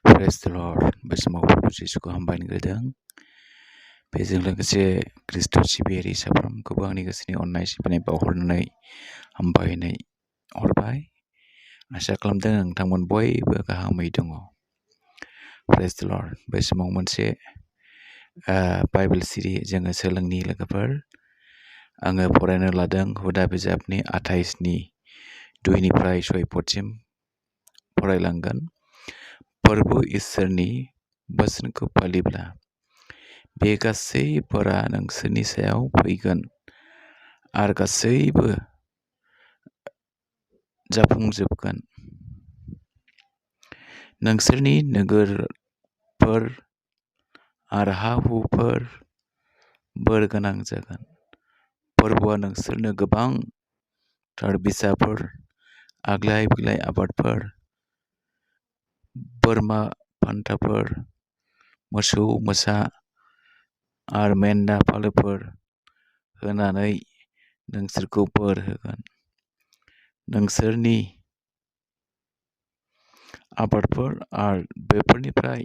Praise the Lord. Bwswn Bwswnखौ हामबायनो होदों। बेजों लोगोसे ख्रिस्ट' सिबियारि साफ्रोमखौबो आंनि गोसोनि अननाय सिबिनाय बावहरनानै हामबायनाय हरबाय। आसा खालामदों नोंथांमोन बयबो गाहामै दङ। Praise the Lord. बे समाव मोनसे बाइबेल सिरि जोङो सोलोंनि लोगोफोर। आङो फरायनो लादों हुदा बिजाबनि 28नि 2निफ्राय 6 पदसिम फरायलांगोन। प्रभु इसोरनि बोसोनखौ फालिब्ला बे गासैफोरा नोंसोरनि सायाव फैगोन आरो गासैबो जाफुंजोबगोन। नोंसोरनि नोगोरफोर आरो हा-हुफोर बोर गोनां जागोन। प्रभुआ नोंसोरनो गोबांथार बिसाफोर, आग्लाय-बिग्लाय आबादफोर, बोरमा फान्थाफोर, मोसौ मोसा आरो मेन्दा फालोफोर होनानै नोंसोरखौ बोर होगोन। नोंसोरनि आबादफोर आरो बेफोरनिफ्राय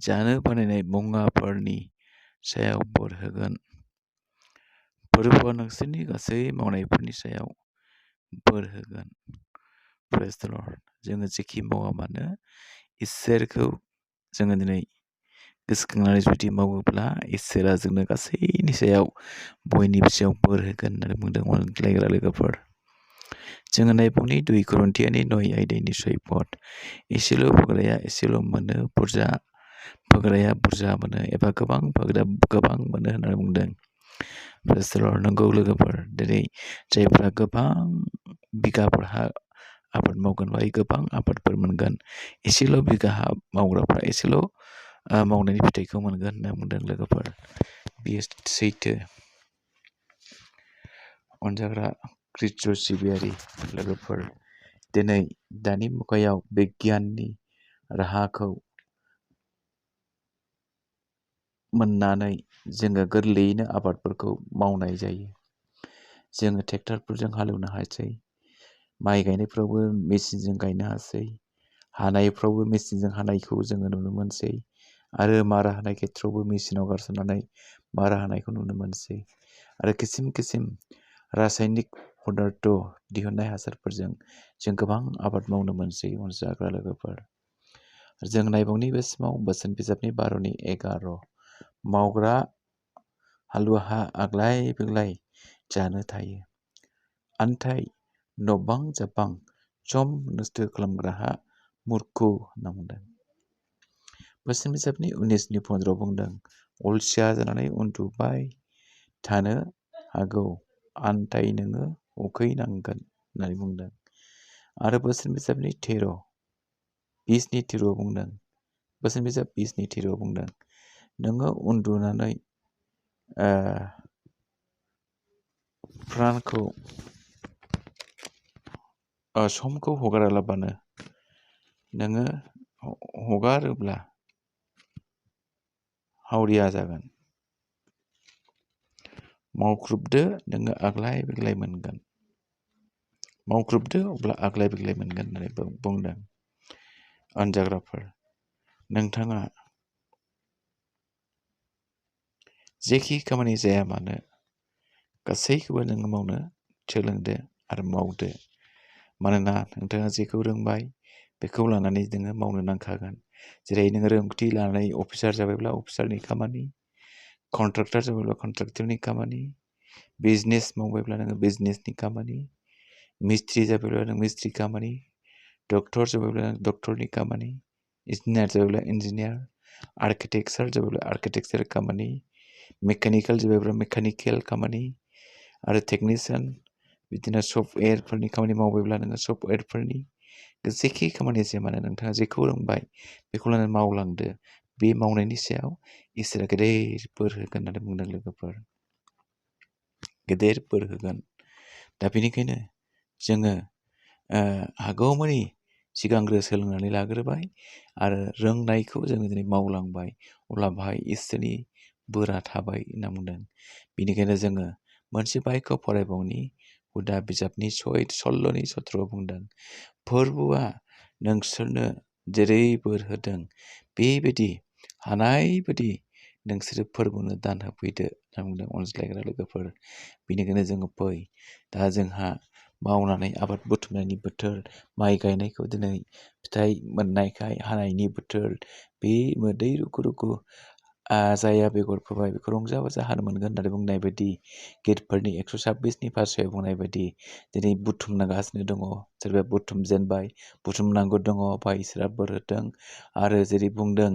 जानो बानायनाय मुवाफोरनि सायाव बोर होगोन। प्रभुआ नोंसोरनि गासै मावनायफोरनि सायाव बोर होगोन। Praise the Lord. जोङो जेखि मावा मानो इसोरखौ जोङो दिनै गोसोखांनानै जुदि मावोब्ला इसोरा जोंनो गासैनि सायाव बयनिबो सायाव बोर होगोन होननानै बुंदों अनज्लायग्रा लोगोफोर। जोङो नायबावनि 2 Corinthians 9 आयदानि 6 पद। एसेल' फोग्राया एसेल' मोनो, बुरजा फोग्राया बुरजा मोनो एबा गोबां फोग्राया गोबां मोनो होननानै बुंदों। Praise the Lord. नंगौ लोगोफोर, दिनै जायफ्रा गोबां बिगाफोर हा आबाद मावगोन बाहाय गोबां आबादफोर मोनगोन। एसेल' बिगा हा मावग्राफ्रा एसेल' मावनायनि फिथाइखौ मोनगोन होनना बुंदों लोगोफोर। बेयो सैथो। अनजाग्रा ख्रिस्ट' सिबियारि लोगोफोर, दिनै दानि मुगायाव बिगियाननि राहाखौ मोननानै जोङो गोरलैयैनो आबादफोरखौ मावनाय जायो। जोङो ट्रेक्टरफोरजों हालेवनो हासै, माइ गायनायफ्रावबो मेचिनजों गायनो हासै, हानायफ्रावबो मेचिनजों हानायखौ जोङो नुनो मोनसै आरो मारा होनाय खेथ्रआवबो मेचिनाव गारसननानै मारा होनायखौ नुनो मोनसै आरो किसिम रासायनिक पदार्थ दिहुननाय हासारफोरजों जों गोबां आबाद मावनो मोनसै अनजाग्रा लोगोफोर। जों नायबावनि बे समाव बोसोन बिजाबनि 12नि 11 मावग्रा हालुवाहा आग्लाय-बिग्लाय जानो थायो, आन्थाय नबां जाबां सम नस्थ' खालामग्राहा मुर्ख होनना बुंदों। बोसोन बिजाबनि 19नि 15 बुंदों, अलसिया जानानै उन्दुबाय थानो हागौ, आन्थाय नोङो उखैनांगोन होननानै बुंदों। आरो बोसोन बिजाबनि 20नि 13 बुंदों, बोसोन बिजाब 20नि 13 बुंदों, नोङो उन्दुनानै प्राणखौ समखौ हगारालाबानो नोङो हगारोब्ला हावरिया जागोन। मावख्रुबदो नोङो आग्लाय-बिग्लाय मोनगोन। मावख्रुबदो अब्ला आग्लाय-बिग्लाय मोनगोन होननानै बुंदों। अनजाग्राफोर, नोंथाङा जेखि खामानि जाया मानो गासैखौबो नोङो मावनो सोलोंदो आरो मावदो। मानोना नोंथाङा जेखौ रोंबाय बेखौ लानानै नोङो मावनो नांखागोन। जेरै नोङो रोंगौथि लानानै अफिसार जाबायब्ला अफिसारनि खामानि, कन्ट्राक्टर जाबायब्ला कन्ट्राक्टरनि खामानि, बिजनेस मावबायब्ला नोङो बिजनेसनि खामानि, मिस्ट्रि जाबायब्ला नों मिस्ट्रि खामानि, डक्टर जाबायब्ला नों डक्टरनि खामानि, इन्जिनियार जाबायब्ला इन्जिनियार, आर्किटेक्चार जाबायब्ला आर्किटेक्चार खामानि, मेकानिकेल जाबायब्ला मेकानिकेल खामानि आरो टेकनिशियान बिदिनो सफ्टवेरफोरनि खामानि मावबायब्ला नोङो सफ्टवेरफोरनि जेखि खामानि जाया मानो नोंथाङा जेखौ रोंबाय बेखौ लानानै मावलांदो। बे मावनायनि सायाव इसोरा गेदेर बोर होगोन होननानै बुंदों लोगोफोर। गेदेर बोर होगोन। दा बेनिखायनो जोङो हागौमानि सिगांग्रो सोलोंनानै लाग्रोबाय आरो रोंनायखौ जोङो दिनै मावलांबाय, अब्ला बाहाय इसोरनि बोरा थाबाय होनना बुंदों। बेनिखायनो जोङो मोनसे बाइकखौ फरायबावनि हुदा बिजाबनि 16नि 17 बुंदों, फोरबुआ नोंसोरनो जेरै बोर होदों बेबायदि हानाय बायदि नोंसोरो फोरबोनो दान होफैदो होनना बुंदों अनज्लायग्रा लोगोफोर। बेनिखायनो जोङो फै, दा जोंहा मावनानै आबाद बुथुमनायनि बोथोर, माइ गायनायखौ दिनै फिथाइ मोननायखाय हानायनि बोथोर। बे मोदै रुगु रुगु जाया बेगर फोबाय बेखौ रंजा बाजा हानो मोनगोन होननानै बुंनाय बायदि, गितफोरनि 126नि भाषायाव बुंनाय बायदि दिनै बुथुमनांगासिनो दङ। सोरबाया बुथुमजेनबाय, बुथुमनांगौ दङ, बा इसोरा बोर होदों। आरो जेरै बुंदों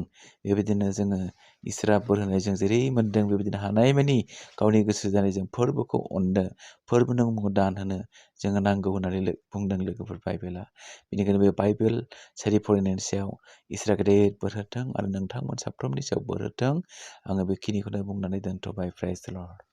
बेबायदिनो जोङो इसोरा बोर होनायजों जेरै मोन्दों बेबायदिनो हानायमानि गावनि गोसो जानायजों फोरबोखौ अननो, फोरबोनि मुङाव दान होनो जोङो नांगौ होननानै बुंदों लोगोफोर बाइबेला। बेनिखायनो बे बाइबेल सारि फरायनायनि सायाव इसोरा गेदेर बोर होथों आरो नोंथांमोन साफ्रोमनि सायाव बोर होथों। आङो बेखिनिखौनो बुंनानै दोनथ'बाय। प्रेज द लर्ड।